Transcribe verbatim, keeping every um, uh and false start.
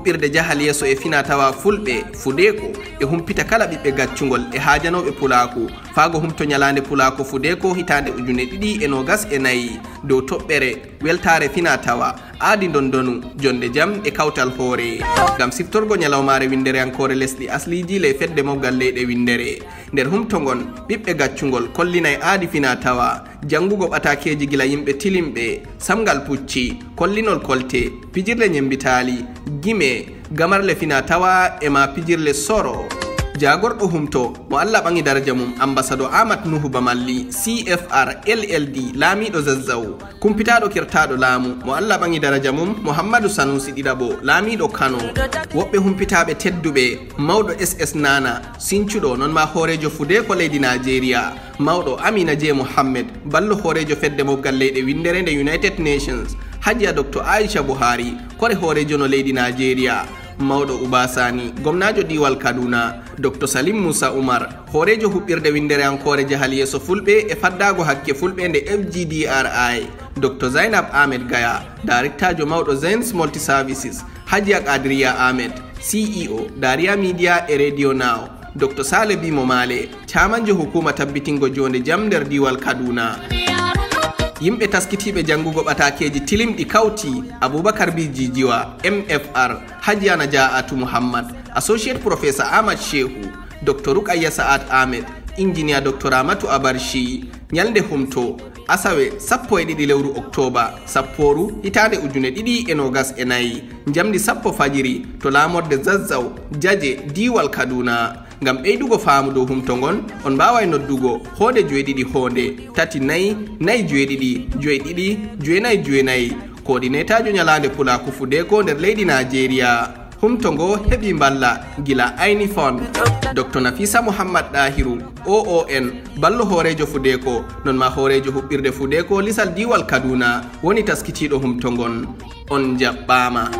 Irde jahal yeeso e fina tawa fulɓe Fudeeko e humpita kala ɓiɓɓe gaccungol e haajanooɓe pulaaku. Faago humto ñalaande pulaaku Fudeeko hitaande ujune ɗiɗi e noogas e nayi dow toɓɓere weltaare fina tawa aadi ndondonu jonde jam e kawtal hoore. Ngam siftorgo ñalawmaare winndereyankoore lesɗi asliiji ley fedde mawgal leyɗe winndere. Nder humto ngon, ɓiɓɓe gaccungol kollinay aadi fina tawa, janngugo ɓatakeeji gila yimɓe tilimɓe, samngal pucci, kollinol kolte, pijirle ñemmbitaali, gime, gamarle fina tawa e ma pijirle soro. Jaagorɗo humto mo Allah ɓaŋi daraja mum, Ambassador Amat Nuhu Bamalli, C F R L L D, laamiiɗo Zazzaw, kumpitaaɗo kirtaaɗo laamu mo Allah ɓaŋi daraja mum, Muhammadu Sanusi ɗiɗaɓo, laamiiɗo Kano. Woɓɓe humpitaaɓe tedduɓe, mawɗo S S Nana, sincuɗo, non ma hooreejo Fudeeko leydi Najeriya, mawɗo Amina J Mohammed, ballo hooreejo fedde mobgal leyɗe winndere nde United Nations, Hajiya Doctor Aisha Buhari, kore hooreejo no leydi Najeriya, mawɗo Uba Sani, gomnaajo diiwal Kaduna, Doctor Salim Musa Umar, hooreejo huɓɓirde winndereyankoore jahal yeeso fulɓe e faddaago hakke fulɓe nde F G D R I, Doctor Zainab Ahmed Gaya, daariktaajo mawɗo Zain's Multi Services, Hajiya Kadriya Ahmed, C E O, Daria Media e Radio Now, Doctor Sale Bimo Maale, caamanjo hukuuma tabbitingo joonde jam nder diiwal Kaduna. Yimɓe taskitiiɓe janngugo ɓatakeeji tilimɗi kawti Abubakar B Jijiwa, M F R, Hajiya Naja'atu Muhammad, Associate Professor Ahmad Shehu, Doctor Rukayya Sa'ad Ahmed, Injiniya Doctor Ramatu Abarshi, ñalnde humto, asawe sappo e ɗiɗi lewru oktooba, sappooru, hitaande ujune ɗiɗi e noogas e nayi, njamndi sappo fajiri, to laamorde Zazzaw, Jaje, diiwal Kaduna. Ngam ɓeydugo faamu dow humto ngon, on mbaaway noddugo hoonde joweeɗiɗi hoonde, tati nayi, nayi joweeɗiɗi, joweeɗiɗi, jowenayi jowenayi. Koodinetaajo ñalaande pulaaku Fudeeko nder leydi Najeriya. Humto ngo heɓi mballa gila Ayni Fund. Doctor Nafisa Muhammad Ɗahiru, O O N, ballo hooreejo Fudeeko, non ma hooreejo huɓɓirde Fudeeko lisal diiwal Kaduna, woni taskitiiɗo humto ngon. On njaɓɓaama.